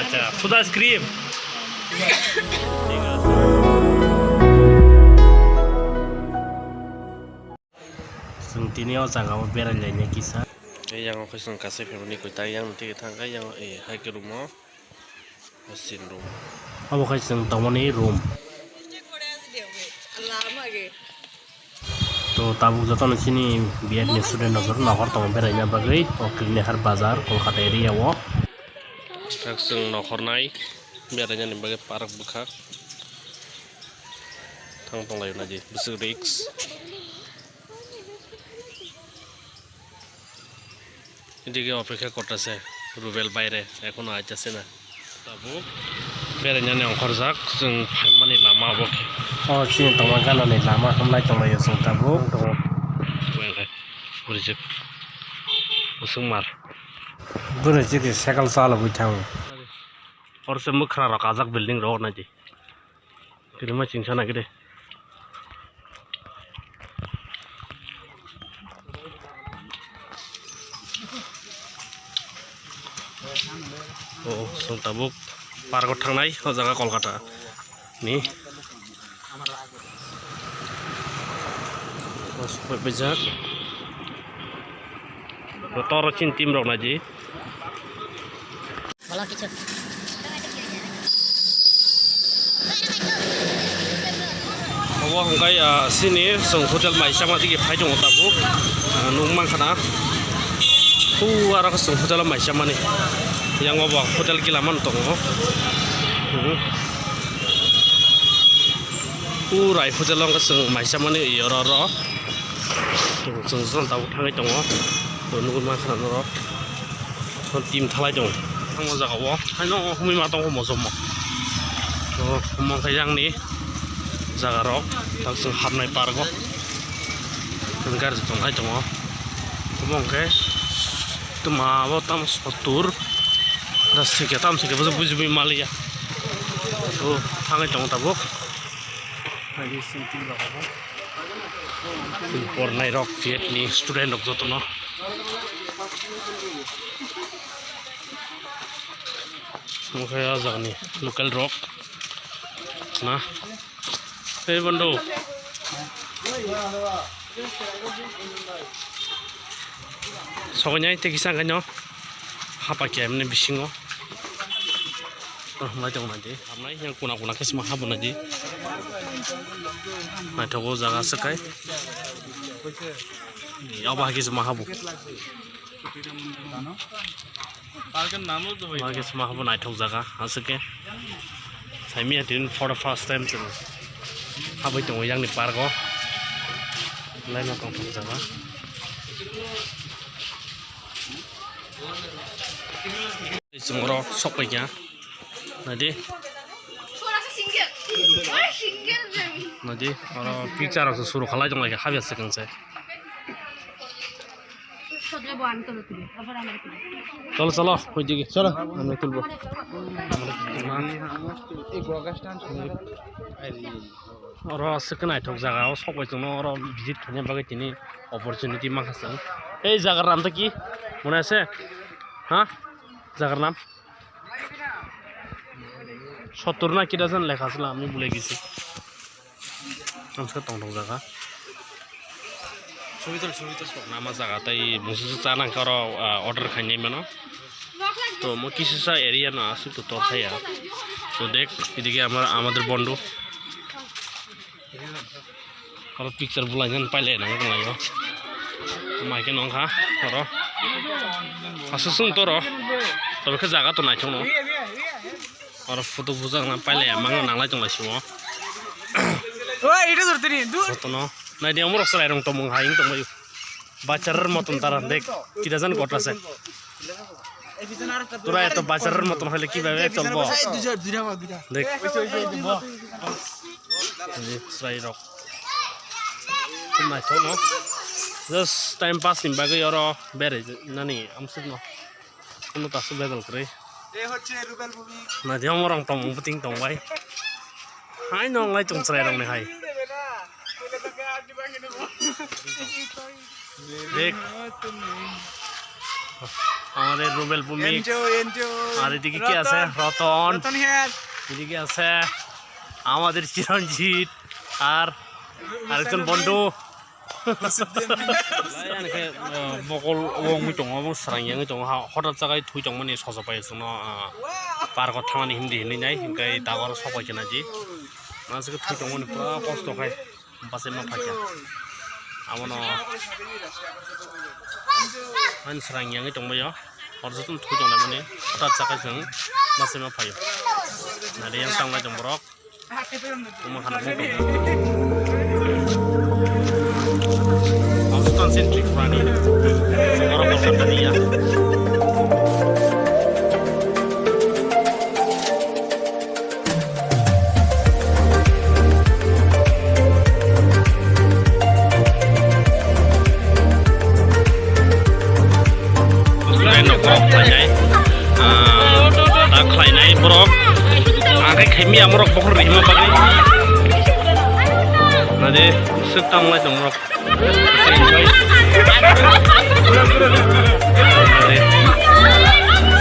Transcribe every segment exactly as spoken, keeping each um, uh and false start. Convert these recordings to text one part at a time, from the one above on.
Acha, food ice cream. Chwng tini o jaga o berai lainai kisa. Tei yang o khe chwng kasai phaimani kwtai yang twi thang khe yang o, eh, hai kwrwngmo. Sin room. Obo khe chwng tongmani room. To tabuk jotono chini B Ed ni student rok joto nohor tongo beraina bagwi o Krignihar bazar Kolkata area o. Thak chwng nohor nai beraina ni bagwi park bwkha thang tong lai nai di bwswk risk. এদিকে অপেক্ষা করতেছে রুবেল বাইরে, এখনো আইতাছে না। Tabuk berainani ongkhorjak chwng phaimani lama obo khe. O chini tongma ganani lama hamlai tonglaio chwng tabuk. Bwrwi chwk. Bwswk mar. Bwrwi chwk se cycle chalogwi thango. Oro se mwkhra rok ajak building rok naidi. Kirima chingsa nagide. O, chwng tabuk park o thangnai o jaga Kolkata ni. O, sokphaijak. Tor chini team rok naidi. Bolo kichu. Obo hwnkhe, ah, sini chwng hotel mai chama digi phai tongo tabuk. Ah, nuk mankha na. Khu aro chwng hotel mai chamani. Yang obo hotel gila man tongo. Hmm. Khu rai hotel wngkha chwng mai chamani oro oro. Chwng jora tabuk thangwi tongo. Nugwi mankha norok. Team thalai tongo. Thangma jaga o. Haino humui ma tongo mosom mo. To, omo khe yang ni jaga rok. Tak chwng hapnai park o. Gari tonglai tongo. Omo khe tuma bo tam sottur. Da sikhe tam sikhe bo buji buji maliya. To, thangwi tongo tabuk. Pornai rok, B Ed ni student rok jotono. Omo khe o jagani local rok na. Hey, bondo. Sokoinai tei kisa khaino hapa khe emni bisingo. Oh, mai tong nai di. Hamnai yang kuna kuna khe sima habo nai di. Naithogo jaga se kai. Abo hai khe sima habo. Park ni namo to. Park ni sima habo naithok jaga aswk khe. Saimia tini for the first time chwng habwi tongo yang ni park o. Laina tongthok jaga. Chwng oro sok paikha. Naidi. Naidi, oro picture rok suru khalai tong lai kha, habya swkang se. Cholo, cholo, oidige. Cholo, ami tulbo. Oro aswk khe naithok jaga o sok bai chwngno oro visit khaina bagwi tini opportunity mankha chwng. Ei jagar nam to ki? Mone ase? Ha? Jagar nam? Sottur na kida jan lekha aswk, ami bhule gesi. Amsa tong tong jaga. Nama jaga tai mungsa cha nang kha oro, ah, order khainai mano. To mo kisa sa area no aswk to tor thaya. To dek, এদিকে আমার, আমাদের বন্ধু. Oro picture bulai nang pailai nang tong laio. Mai khe nongkha oro. Aswk chwng toro. Toro khe jaga to naithok no. Oro photo bujak nang pailai mangno nanglai tong lai simo. Oi, ita jor tini, dur. Photo no. Nai di omorok chwrai rong tongmung hai wng tongmai. Bacharar moton tara dek. Kida jan kotra se. Tura eto bacharar moton hoile kibabe cholbo. Dek. Chwrai rok. Naithok no. Just time pass ni bagwi oro berai nani amsuk no. Kuno tasu bedal kwrwi. Nai di omorok tong buting tong bai. Hai nong lai tong chwrai rok ni hai. Dek. আমাদের Rubel Bhowmik. NGO, NGO. আর এদিকে কে আছে? রতন। রতন। রতন here। এদিকে আছে আমাদের চিরঞ্জিত আর আরেকজন বন্ধু। Lai, ani khe, ah, bokol o wngwi tongo, omo srang yangwi tongo, ha, hotel chakai thwi tongmani sojo pai chwngno, ah, park o thangmani hindi hinwi nai, hinkhe tabuk oro sok pai khe naidi. Aswk thwi tongmani pura kosto khai, bachai ma phaikha. Abono ani srang yangwi tongbaio, hor jotono thwi tonglaimani, hotel chakai chwng bachai ma phaio. Naidi yang tanglai tong borok. Reno borok khlainai, ah, ta khlainai borok. Ang khe khaimya borok bokhor rihima bagwi. Nade, swk tang lai tong borok. Nade.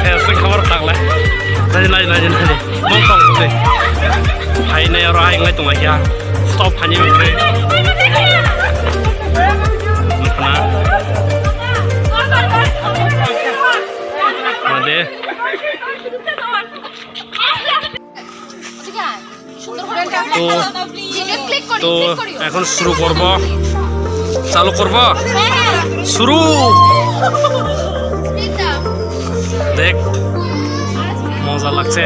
Saya swk khabar tang lai. Nade, nade, nade, nade. Mong tong se. Hai nai oro hai ngai tong lai ya. Stop hani mukhe. Khana. Made. তো, তো এখন শুরু করব, চালু করব, শুরু। দেখ, মজা লাগছে।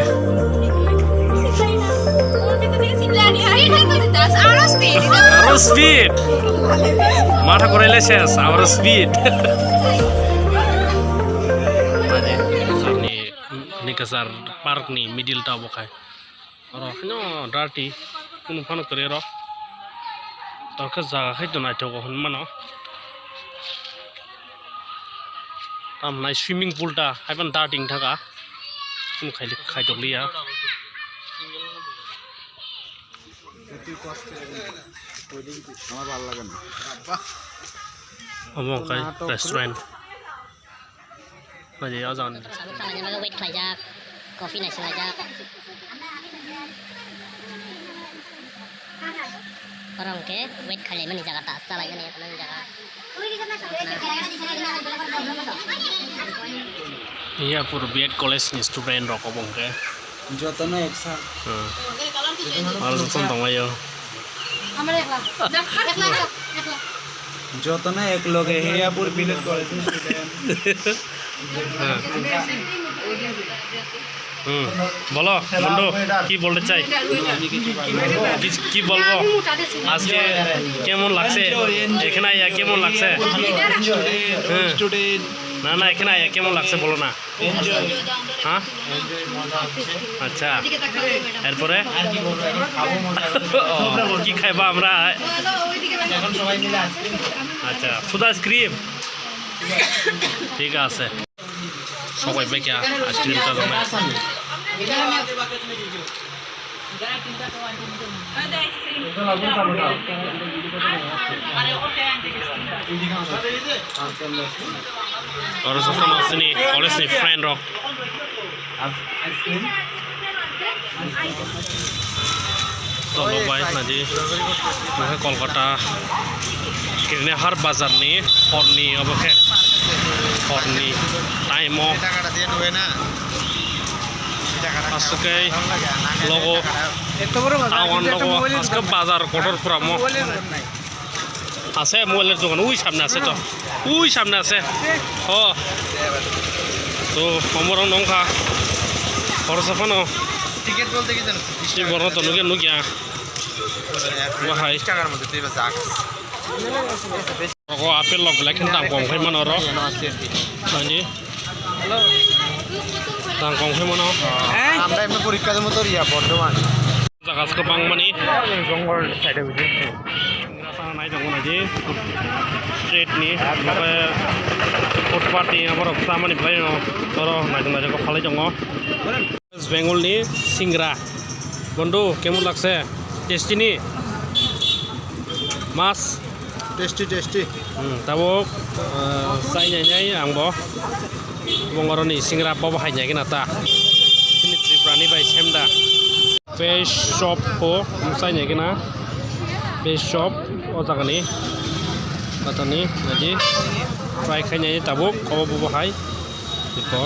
আরো স্পিড, মাথা ঘুরাইলে শেষ, আরো speed. Nikasar park ni middle ta obo khai. Oro haino dirty, kunu phano kwrwi oro. Tokhe jaga khai to naithogo hwnwi mano. Tamo nai swimming pool ta haiphano dirty wngthaka. Kunu khai, khaitok liya. আমার ভালো লাগে না। Omo wngkha restaurant. Naidi o jaga ni. Tabuk salai bagwi wait khlaijak, coffee nai swlaijak. Oro hwnkhe wait khlaimani jaga ta, chalaimani jaga. Yapur B Ed college ni student rok obo hwnkhe. Jotono eksa. Hmm. Aro jotono tonglaio. Jotono ek loge Hiyapur village college ni student. Hmm. Hmm. বলো বন্ধু, কি বলতে চাই? কি, কি বলবো? আজকে কেমন লাগছে? এখানে আইয়া কেমন লাগছে? হ্যাঁ। না, না, এখানে আইয়া কেমন লাগছে বলো না। হ্যাঁ? আচ্ছা, এরপরে? ও, কি খাইবা আমরা? আচ্ছা, শুধু আইসক্রিম? ঠিক আছে, সবাই বেঁকে আইসক্রিম খাবে। Oro jotono chini college ni friend rok. Tongo bai naidi, omo khe Kolkata Kirnehar bazar ni horni, obo khe horni time o. Aswk khe logo, town logo, aswk bazar kotor pura mo. Ase mobile er dogan, ui samne ase to. Ui samne ase. Ho. To, omorok nongkha. Khoroksa phano. Ticket bolte ki jano? Ni borok to nugya, nugya. Bahai. Tish takar moddhe tei ba jak. Oro apple rok belai khe dam kom khai mano oro. Nani? Dam kom khai mano. Amra emni porikka demo to riya bortoman. Jaga kwbangmani. Jongol side o. Nai tongo naidi. Street ni, omo khe footpath ni, oborok chamani belai no. Oro naithok naithok khe phalai tongo. West Bengal ni singra. Bondhu, kemon lagse? Tasty ni? Mas? Tasty, tasty. Hmm, tabuk, ah, chai nai nai ang bo. Bongoroni singra bobo hai nai gana ta. Ini Tripura ni bai sem da. Veg shop ko msai nai gana. Veg shop o jaga ni. Kata ni naji. Try khai nai tabuk obo bobo hai. Ito.